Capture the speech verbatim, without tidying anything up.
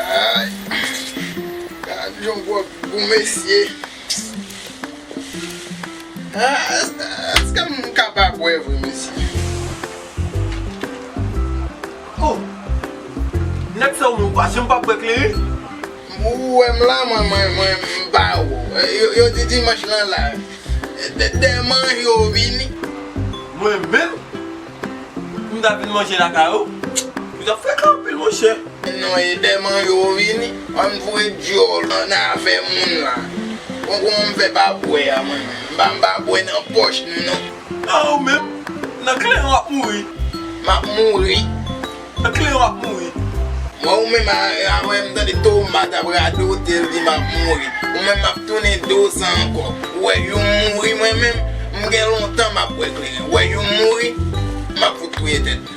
Ay, gad yon gwòg pou mesye. Ah, èske m ka pa bwè vre, mesye? Oh! Nèg sa ou menm, ou pa janm pa bwè kleren? Ou wè m la, mwen, mwen, mwen, m pa wè w. Yo, yo di dimanch lan la. Dè, dè manje w vini. Mwen menm? M ta vin manje lakay ou? Ou t ap frekan anpil, monchè. Non, e dè manje w vini. Ann voye dyòl nan afè moun la. Bon, kòman m fè pa bwè a, mwen menm? M pa, m pa bwè nan pòch nou, non. A, ou menm, nan kleren w ap mouri. M ap mouri? Nan kleren w ap mouri. Mwen, ou menm, a, apre m tande Toma t ap radote, l di m ap mouri. Ou menm, m ap tounen do sa ankò. Ou wè, yon mouri, mwen menm, m gen lontan m ap bwè kleren. Ou wè, yon mouri, m ap fout touye tèt mwen.